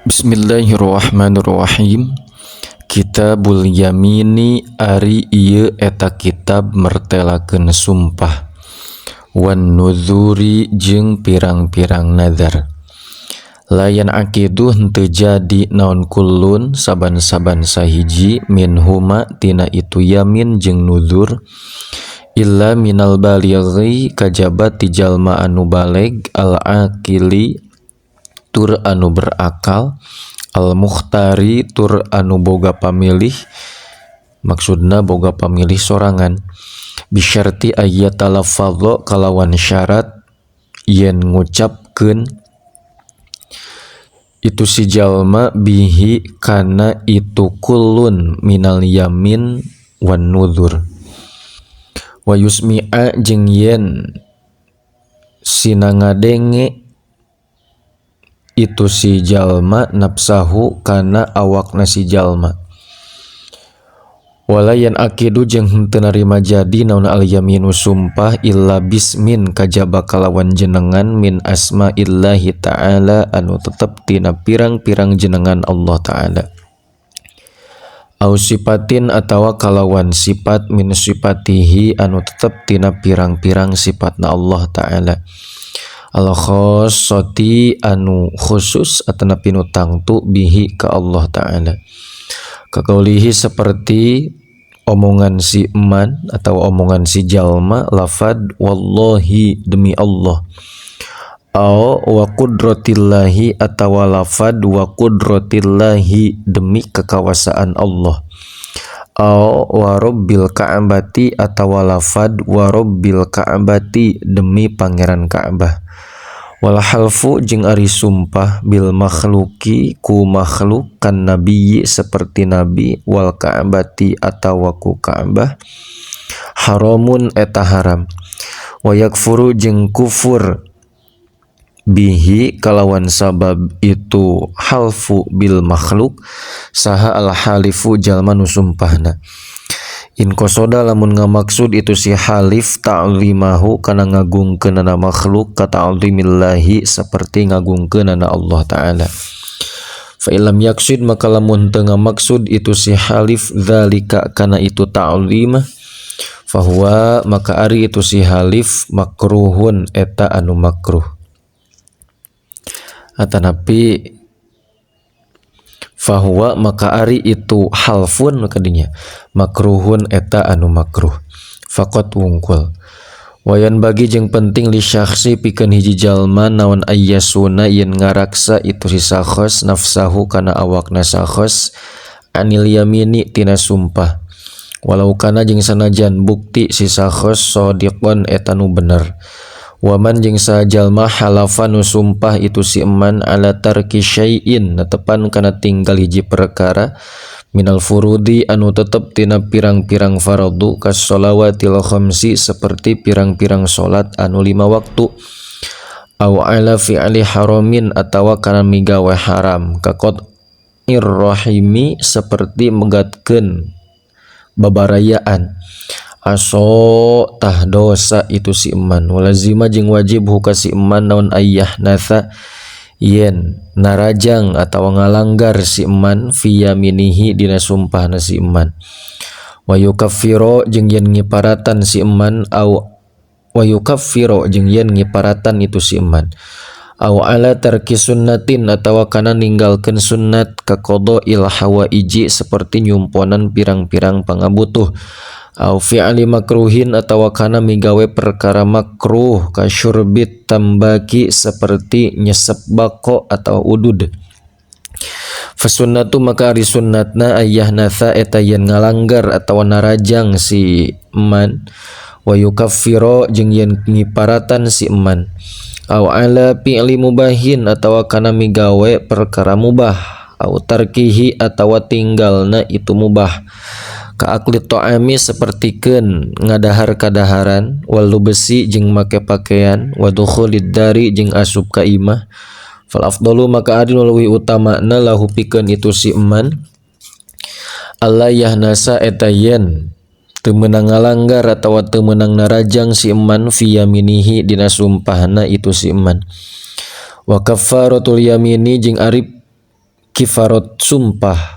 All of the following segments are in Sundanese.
Bismillahirrahmanirrahim. Kitabul Yamini ari ieu eta kitab mertelakeun sumpah wan nuzuri jeung pirang-pirang nazar. La yan'aqidu henteu jadi naon kullun saban-saban sahiji minhuma tina itu yamin jeung nuzur illa minal balighi kajaba ti jalma anu baleg al-aqili tur anu berakal al-mukhtari tur anu boga pamilih, maksudna boga pamilih sorangan, bisyarti ayyatalaffadha kalawan syarat yen ngucapkeun itu si jalma bihi kana itu kullun minal yamin wan nuzur wa yusmi'a jeung yen sina ngadenge itu si jalma nafsahu kana awakna si jalma wala yan akidu jeung henteu narima jadi naon al yaminu sumpah illa bismin kajaba kalawan jenengan min asma'illahi ta'ala anu tetep tina pirang-pirang jenengan Allah ta'ala au sipatin atawa kalawan sifat min sifatihi anu tetep tina pirang-pirang sifatna Allah ta'ala al khassati anu khusus atanapi nu tangtu bihi ka Allah ta'ala kakaulihi seperti omongan si eman atau omongan si jalma lafad wallahi demi Allah au wa qudratillahi atawa lafad wa qudratillahi demi kekawasaan Allah au wa rabbil ka'bati atawa lafad wa rabbil ka'bati demi pangeran Ka'bah wal halfu jeung ari sumpah bil makhluki ku makhluk kan nabiyyi seperti nabi wal ka'bati atawa ku Ka'bah haramun eta haram wa yakfuru jeung kufur bihi kalawan sabab itu halfu bil makhluk saha al halifu jalma nu sumpahna in qasoda lamun ngamaksud itu si halif ta'zimahu kana ngagungkeunana makhluk ka ta'zimillahi seperti ngagungkeunana Allah ta'ala fa illam yaksid maka lamun teu ngamaksud itu si halif zalika kana itu ta'zimah fahuwa maka ari itu si halif makruhun eta anu makruh atanapi fahuwa maka ari itu halfun kadinya makruhun eta anu makruh faqat wungkul wayan bagi jeung penting li syakhsi pikeun hiji jalma naon ayyasuna yen ngaraksa itu si sakhos nafsahu kana awakna sakhos anil yamini tina sumpah walau kana jeung sanajan bukti si sakhos shadiqon eta nu bener waman jeung sajalma halafa nu sumpah itu si eman ala tarki syai'in netepan kana tinggal hiji perkara minal furudi anu tetep tina pirang-pirang fardu kas sholawatil khamsi seperti pirang-pirang salat anu 5 waktu au ala fi'li haramin atawa kana migawe haram kakot irrahimi seperti megatkeun babarayaan aso tah dosa itu si eman walazima jeung wajib huka si eman naon ayyah natha yen narajang atawa ngalanggar si eman fi yaminihi dina sumpahna si eman wa yukaffiro jeung yen ngiparatan si eman au wa yukaffiro jeung yen ngiparatan itu si eman au ala tarki sunnatin atawa kana ninggalkeun sunnat ka qada'il hawaiji seperti nyumponan pirang-pirang pangabutuh au fi'li makruhin atawa kana migawe perkara makruh ka syurbit tambaki seperti nyesep bako atau udud fasunnatu maka ari sunnatna ayyahnatha eta yen ngalanggar atawa narajang si eman wa yukaffiro jeung yen ngiparatan si eman au ala fi'li mubahin atawa kana migawe perkara mubah au tarkihi atawa tinggalna itu mubah ka akli ta'ami sapertikeun ngadahar kadaharan wal lubsi jeung make pakaian wa dukhulid dari jeung asup ka imah fal afdalu maka ari nu leuwih utamana lahu pikeun itu si eman alla yahnasa eta yen teu meunang ngalanggar atawa teu meunang narajang si eman fi yaminihi dina sumpahna itu si eman wa kaffaratul yamini jeung ari kifarat sumpah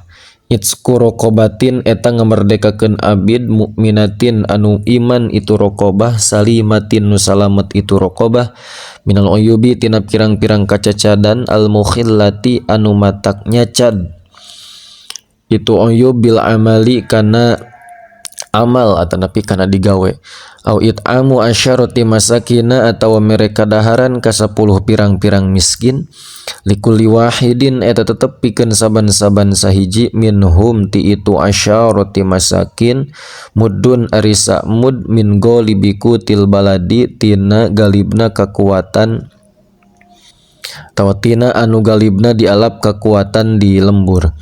Itzku rokobatin eta ngamerdekakeun abid mukminatin anu iman itu rokobah salimatin nu salamet itu rokobah minal uyubi tina pirang-pirang kacacadan al mukhillati anu matak nyacad itu uyub bil amali kana amal atanapi kana digawe au it'amu asyarati masakina atawa mere kadaharan ka 10 pirang-pirang miskin likulli wahidin eta tetep pikeun saban-saban sahiji minhum ti itu asyarati masakin muddun ari samud min golibi kutil baladi tina galibna kakuatan atawa tina anu galibna dialap kakuatan di lembur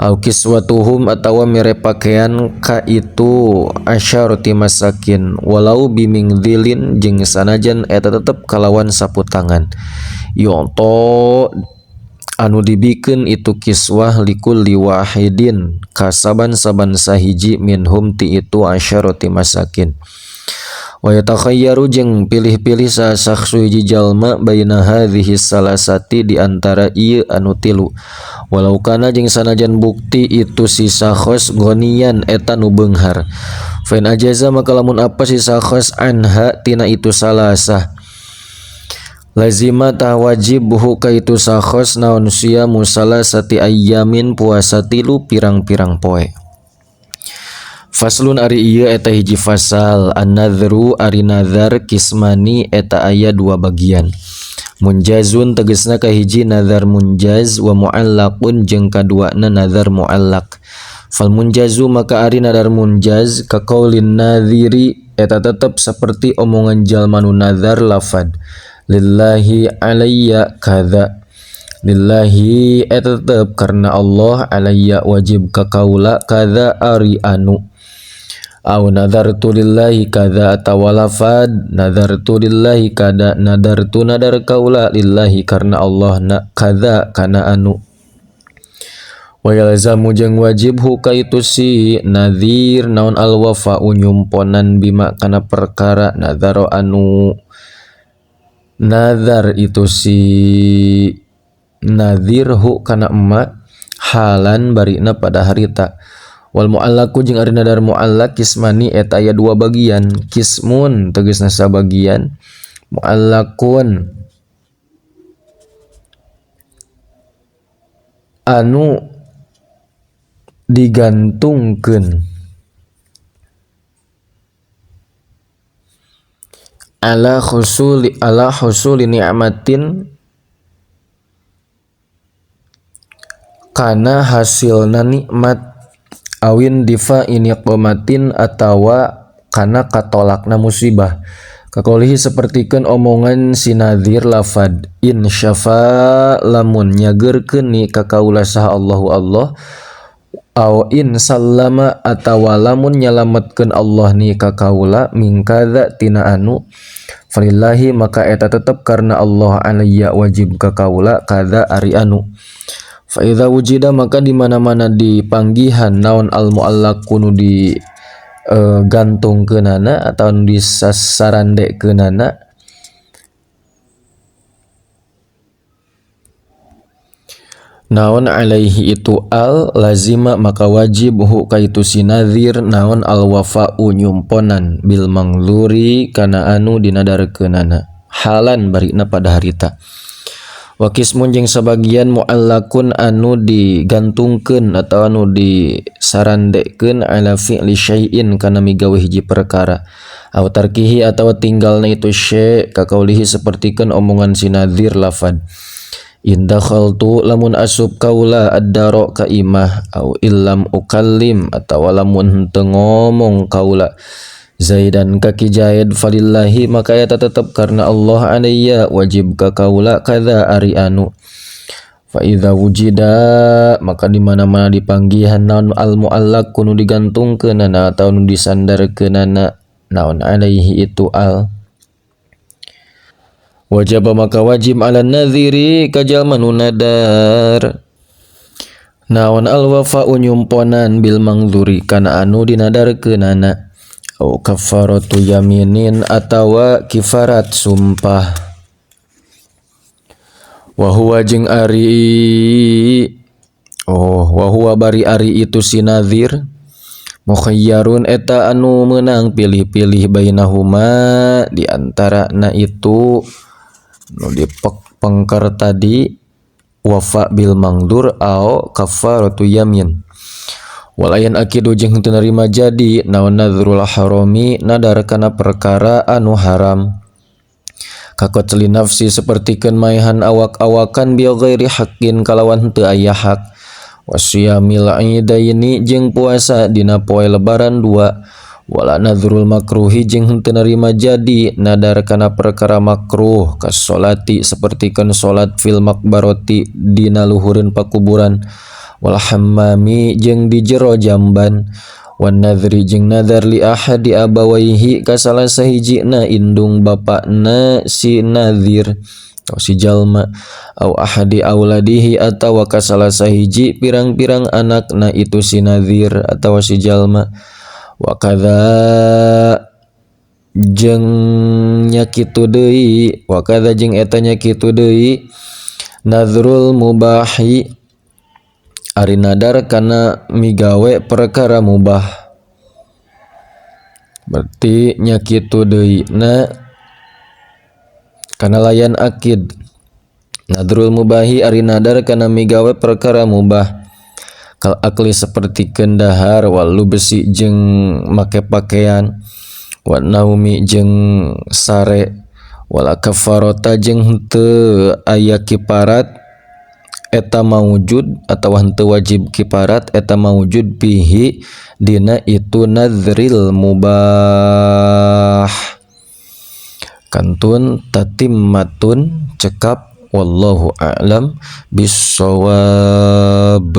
au kiswatuhum atawa mere pakaian ka itu asyarati masakin walau bimingdilin jeung sanajan eta tetep kalawan sapu tangan yu'ta anu dibikeun itu kiswah likulli wahidin ka saban-saban sahiji minhum ti itu asyarati masakin wa yatakhayyaru jeung pilih-pilih sasakhsu hiji jalma baina hadhihi salasati di antara ieu anu tilu walau kana jeung sanajan bukti itu si sakhos gonian eta nu beunghar fa in ajaza maka lamun apa si sakhos anha tina itu salasah lazima tah wajib buhu ka itu sakhos naon siamu salasati ayyamin puasa tilu pirang-pirang poe. Faslun ari ieu eta hiji fasal an-nadhru ari nazar kismani eta aya dua bagian munjazun tegesna kahiji nazar munjaz wa muallaqun jeung kaduana nazar muallaq fal munjazu maka ari nazar munjaz ka qaulin nadhiri eta tetep seperti omongan jalma nu nazar lafad lillahi alayya kadza lillahi eta tetep karena Allah alayya wajib ka kaula kadza ari anu au nadartu lillahi kadza atawa lafad nadartu lillahi kada nadartu nadar kaula lillahi karena Allah na kadza kana anu wa yalzamu jeung wajib hu ka itu si nadhir naon al wafa nyumponan bima kana perkara nadharo anu nadhar itu si nadhir hu kana emak halan barina pada harita wal mu'allaqu jeung ari nadar mu'allaq kismani eta aya dua bagian kismun tegasna sabagian mu'allaqun anu digantungkeun ala husuli ni'matin kana hasilna nikmat awin difa ini qomatin atawa kana katolakna musibah kakolihi sapertikeun omongan si nadhir lafad in syafa lamun nyageurkeun ni ka kaula saha Allahu Allah aw in sallama atawa lamun nyalametkeun Allah ni ka kaula min kadza tina anu falillahi maka eta tetep karena Allah alayya wajib ka kaula kadza ari anu fa idza wujida maka di mana-mana dipanggihan naon al muallaq kunu di gantungkeunana atau nu disasarandekeunana naon alaihi itu al lazima maka wajib hu ka itu si nadhir naon al wafa'u nyumponan bil mangluri kana anu dinadarkeunana halan barina pada harita wa kismun jeung sabagian muallakun anu digantungkeun atau anu disarandekeun ala fi'li syai'in kana migawe hiji perkara au tarkihi atawa tinggalna itu syai' kakaulihi sapertikeun omongan si nadhir lafad in dakhaltu lamun asup kaula ad-dara ka imah au illam ukallim atawa lamun henteu ngomong kaula Zaidan ka ki Zaid falillahi maka eta tetep karena Allah alayya wajib ka kaula kadza ari anu fa idza wujida maka di mana-mana dipanggihan naon al muallaq kunu digantungkeunana atawa nu disandarkeunana naon alaihi itu al wajib maka wajib ala nadhiri ka jalma nu nadar naon al wafa'u nyumponan bil mangdzuri kana anu dinadarkeunana au kafaratu yaminin atawa kifarat sumpah wa huwa jeung ari Oh wa huwa bari ari itu si nadhir mukhayyarun eta anu meunang pilih-pilih bainahuma di antara na itu nu dipengker tadi wafa bil mangdur au kafaratu yamin. Walayan akidu jeung henteu narima jadi naon nadzrul harami nadar kana perkara anu haram kakotli nafsi sapertikeun maehan awak-awakan bi ghairi haqqin kalawan henteu aya hak wasiyamil aidaini jeung puasa dina poe lebaran dua wala nadzrul makruhi jeung henteu narima jadi nadar kana perkara makruh kasolati sapertikeun salat fil maqbarati dina luhureun pakuburan wal hammami jeung di jero jamban wan nadhri jeung nadar li ahadi abawaihi ka salah sahijina indung bapakna si nadhir atau si jalma au ahadi auladihi atawa ka salah sahiji pirang-pirang anakna itu si nadhir atawa si jalma wa kadza jeung nya kitu deui wa kadza jeung eta nya kitu deui nadhrul mubahi ari nadar kana migawe perkara mubah berarti nya kitu deui na kana layan akid nadrul mubahi ari nadar kana migawe perkara mubah kal akli seperti kendahar wal lubsi jeung make pakaian wan naumi jeung sare wala kafarata jeung henteu aya kiparat eta maujud atawa henteu wajib kiparat eta maujud pihi dina itu nadzril mubah kantun tatimmatun cekap wallahu a'lam bissawab.